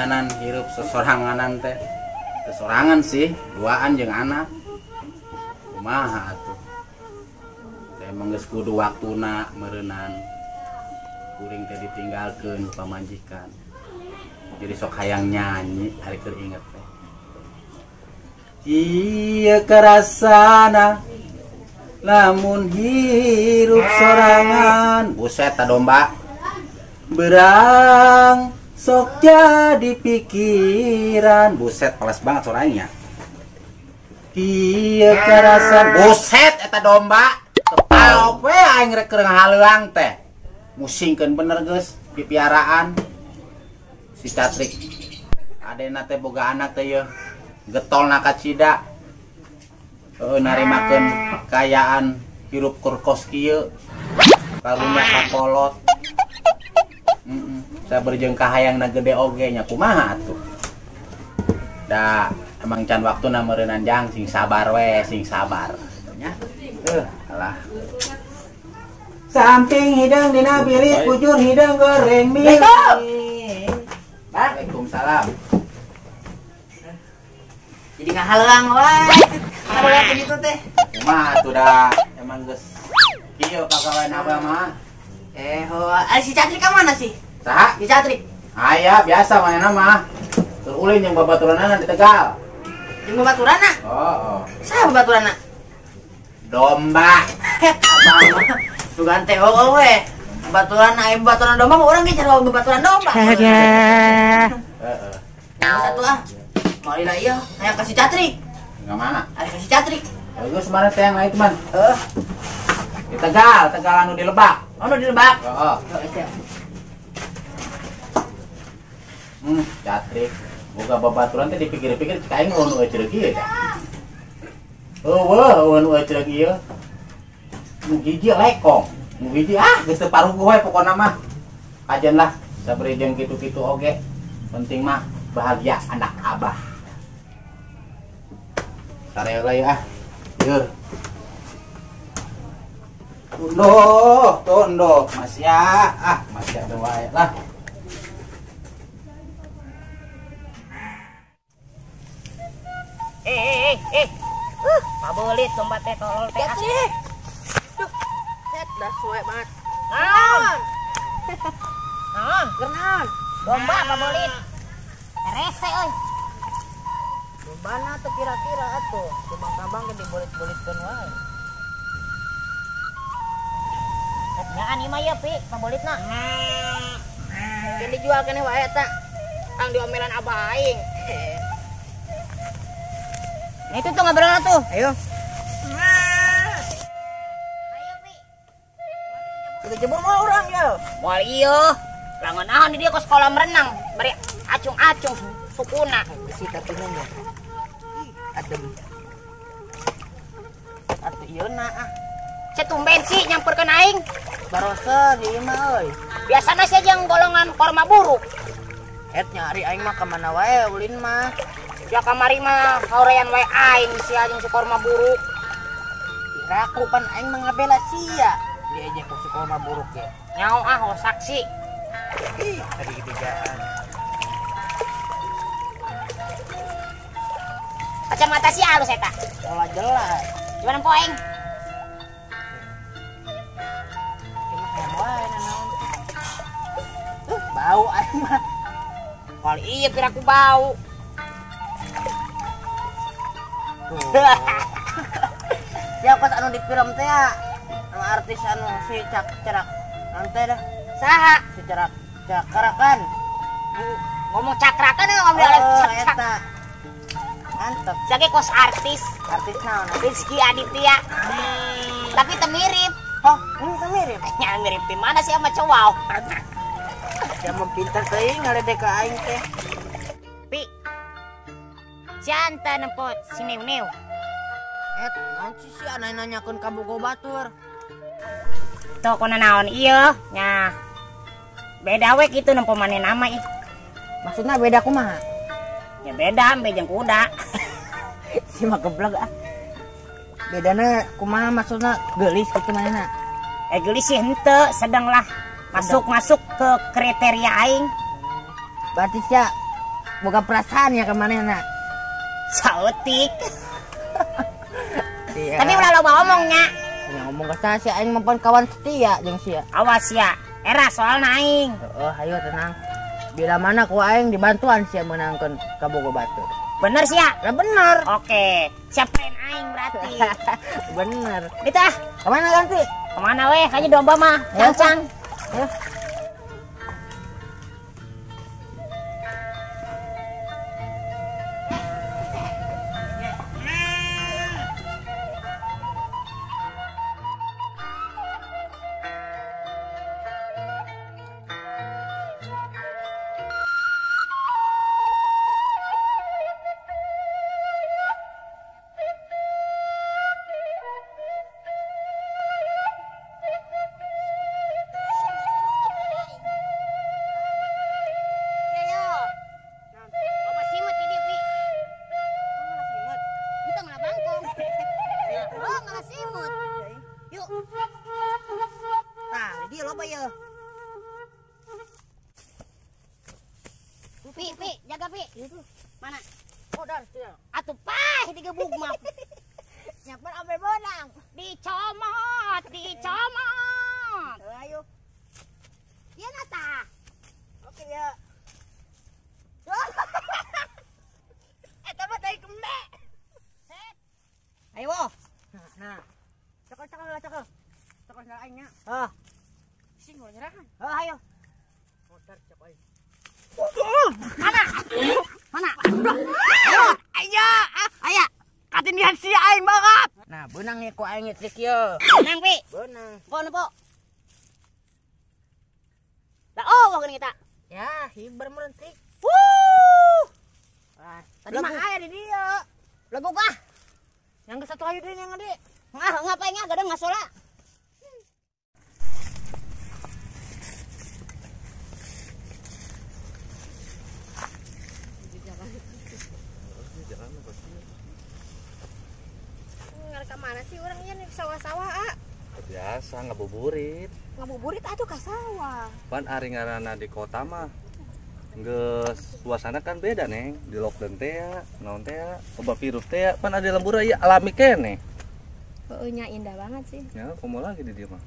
Nganan hirup sesoranganan teh. Sesorangan sih, duaan jeung anak. Kumaha atuh. Teh emang geus kudu waktuna meureunan. Kuring teh ditinggalkeun pamajikan. Jadi sok hayang nyanyi ari keur inget teh. Ieu karasana lamun hirup sorangan. Buset ta domba. Berang sok jadi pikiran. Buset peles banget suaranya. Kieu karasan. Buset eta domba. Tepal we aing rek keur ngahaleuang teh. Musingkeun bener geus pipiaraan. Si Catrik adena teh boga anak teh yeuh. Getolna kacida. Heuh narimakeun kaayaan hirup keur kos kieu. Karunya kakolot. Sabar jeung kahayangna gede oge nya kumaha atuh. Da emang can waktuna meureunnan jang sing sabar we, sing sabar nya. Alah. Samping hideung dina bilik bujur hideung goreng mie. Waalaikumsalam. Jadi ngahaleuang wae. Ngahaleuang kitu teh. Kumaha atuh da emang geus kieu pagawean abah mah. Si Catrik ka mana sih? Saha? Si Catrik. Aya biasa manehna mah. Keur ulin jeung babaturanana di Tegal. Jeung babaturanna? Oh. Saha babaturanna? Domba. Abah mah sugan teh heueuh we. Babaturan aya babaturan domba mah urang ge cara babaturan domba. Heeh. Satu ah. Mari lah ieu, hayang ka si Catrik. Ka mana? Aya ka si Catrik. Geus mana teh yang lain teman? Heeh. Di Tegal, Tegal anu di Lebak. Oh, nu di Lebak. Heeh. Catrik. Boga babaturan teh dipikir-pikir cek aing eueuh nu euceureuh ieu teh. Eueuh, eueuh nu euceureuh ieu. Nu hiji lekong, nu hiji ah geus teu paruguh we pokona mah. Kajen lah sabari jeung kitu-kitu oge. Penting mah bahagia anak abah. Sareo lah ya ah. Yeuh. Tunduh, tunduh, masih ah, masih ada wae lah. Pabelit domba teh tolol teh. Duh, set dah suwe banget. Naon? Naon? Keur naon? Domba pabelit. Rese euy. Dombana teu kira-kira atuh, kembang-kambang ge dibolit-bolitkeun wae. Nyaan ieu mah ieu pi, pabolitna. Keun dijual keneh wae eta. Tang diomelan abah aing. Nah itu tuh ngobrolna tuh. Ayo. Ayo pi. Kejebur mah urang ya. Moal ieu. Langon naon di dia kos kolam renang, bari acung-acung sukuna. Besi katingan ya. Ih, adem. Atuh ieu na ah. Tumben sih nyamperkeun aing. Barose di imah euy. Biasana sih jeung golongan korma buruk. Et nyari aing mah ka mana wae ulin mah. Sia kamari mah horean wae aing sia jeung si korma buruk. Kiraku pan aing mah ngabela sia. Diejek ku si korma buruk ge. Nyao ah oh saksi. Ih, tadi gebejaan. Kacamata sia halus eta. Pola jelas. Gimana po aing? Bau aing mah. Kali iya piraku bau. Siapa anu di film teh ya? Anu artis anu si cak cerak. Nanti dah. Saha? Si cerak cakrakan. Ngomong cakrakan ngomong oh, eta. Mantep. Sage kos artis. Artis naon? Rizky Aditya. Tapi teu mirip. Oh, ini teu mirip. Nya mirip di mana sih sama cowok? Sia mah pinter teuing ngaledek ka aing teh. Pi. Sia nempo si Neu-Neu. Et, naon sih sia nanyakeun ka bogo batur. Tuh kona naon ieu nya. Beda we kitu nempo maneh nama ih. Maksudna beda kumaha? Ya beda ambe jeung kuda. Si mah geblek ah. Bedana kumaha maksudna geulis kitu manehna? Geulis sih henteu, sedang lah. Masuk ke kriteria aing. Berarti sia Boga perasaan ya ka manehna. Saeutik. Iya. Tapi ulah loba omongnya. Ya ngomong ka saha sia aing mah pan kawan setia jeung sia. Awas sia. Era soal aing. Heeh, ayo tenang. Bila mana ku aing dibantuan sia meunangkeun kabogo batur. Bener sia? Lah bener. Oke, siap friend aing berarti. Bener. Itu ah. Kemana ganti? Kemana weh? Kayaknya domba mah. Cangcang. Ya. Pi, pi, jaga pi. Mana? Modal. Atuh pah digebuk mah. Nyapan ampe benang. Dicomot, dicomot. Ayo. Ieu na tah. Oke ya. Eta mah tai kembe. Ayo. Nah. Cokol cokol cokol. Cokol aing nya. Hah. Sing nyerahan. Hah, ayo. Modar cok aing. Mana? Mana? Ayo, ayo. Katindihan si aing banget. Nah, beunang ye ku aing trik ye. Beunang, Pi. Beunang. Po po. Lah oh, geuning kita. Ya, hiber meureun trik. Wuh. Wah, tadi mah aya di dieu. Leguk ah. Yang ke satu ayu deui yang gede. Ah, ngapain ah gadang ngasola. Mana sih orangnya nih sawah-sawah ah? Biasa ngabuburit. Ngabuburit atuh ka sawah. Pan ari ngaranna di kota mah geus suasana kan beda neng, di lockdown teh ya, naon teh ya, obat virus teh ya, pan ada lembur ieu alami keneh. Heueuh nya indah banget sih. Ya, komo lagi di dieu mah.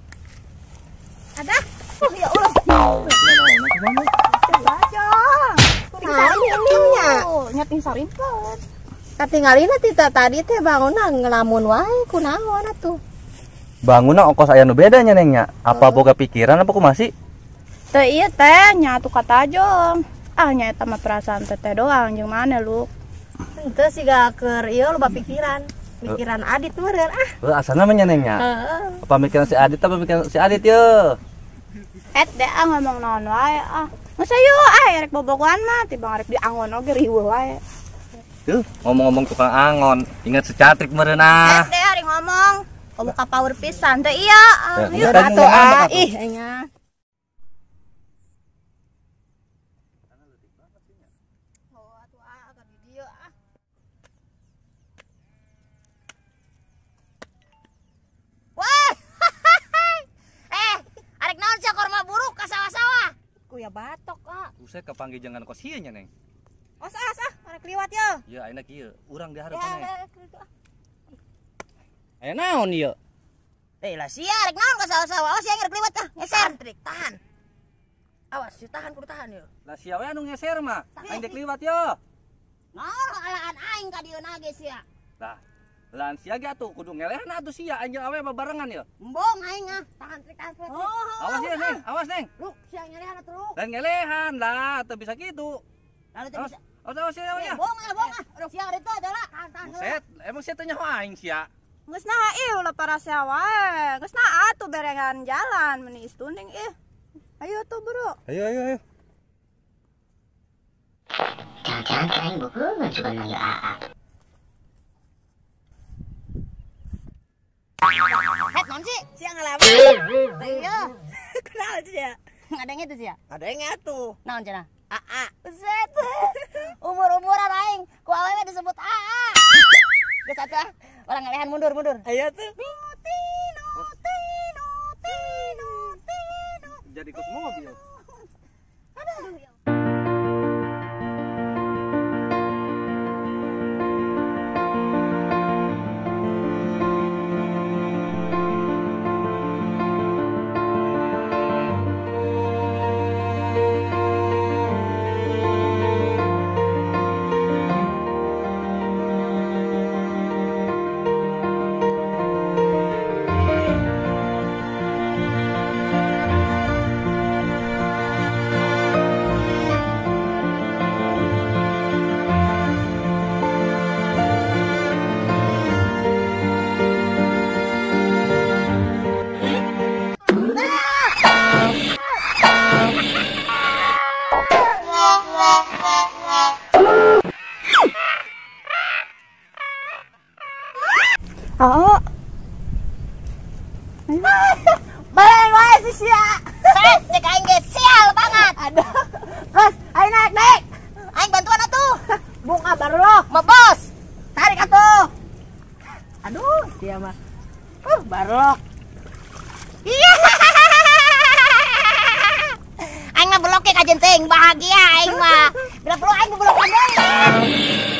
Ada? Oh ya Allah. Naon Ting nya ting sarimpet. Katingalina tita tadi teh bangunna ngelamun wae kunaon atuh. Bangunna ongkos aya nu beda nya neng nya. Apa boga pikiran apa kumaha sih? Teu ieu teh nya atuh katajong. Ah nya eta mah perasaan teteh doang jeung mana lu. Henteu siga keur ieu loba pikiran. Pikiran Adit meureun ah. Heuh asana mah nya neng nya. Heeh. Apa mikiran si Adit apa mikiran si Adit ye? Et deh ah ngomong naon wae ah. Geus ayo ah rek bobogohan mah tibang rek diangon oge riweuh wae. Tuh, ngomong-ngomong tukang angon, ingat secatrik meureun ah. Deh hari ngomong, kamu ka power pisan teh iya. Yuk atuh ah, ih nya. Oh atuh ah ka di dieu ah. Wah. Arek naon sia korma buruk ka sawah-sawah? Kuya batok ah. Buset kapanggih jangan kos ieu nya neng. Os as ah, arek liwat ye. Ya ayeuna kieu, urang di hareupeun ya. Aya naon ieu? Eh lah sia arek naon ka sawah-sawah? Awas sia rek liwat ah, ngeser. Trik, tahan. Awas, si tahan kudu tahan ye. Lah sia we anu ngeser mah. Aing dek liwat ye. Naon alaan aing ka dieu ge sia. Lah, lahan sia ge atuh kudu ngelehan atuh sia aing jeung awe babarengan ye. Embung aing ah, tahan trik tahan. Oh, awas ye neng, awas neng. Luk, sia ngelehan atuh luk. Lain ngelehan lah, teu bisa kitu. Lalu teu bisa. Awas awas ya, awas ya. Bohong ah, bohong ah. Sia itu adalah tahan tahan. Buset, emang sia teh nyaho aing sia. Geus naha ieu ulah parasea wae. Geus naha atuh berengan jalan meuni istuning ih. Ayo tuh, Bro. Ayo ayo ayo. Jangan-jangan aing bohongan suka manggil AA. Het naon sih? Sia ngalaman. Iya. Kenal sia. Ngadeng itu sia. Ngadeng atuh. Naon cenah? AA. Buset. Umur-umuran aing ku awewe disebut AA. Geus atuh ah. Orang ngelehan mundur mundur. Ayo tuh. Nuti nuti nuti nuti. Jadi kos mobil. Aduh. Aa. Baleng wae si sia. Set cek aing ge sial banget. Aduh. Kas, ayo naik, naik. Aing bantuan atuh. Buka barlok. Ma bos. Tarik atuh. Aduh, sia mah. Barlok. Iya. Aing mah belok kajen teuing bahagia aing mah. Bila perlu aing bebelokan deui.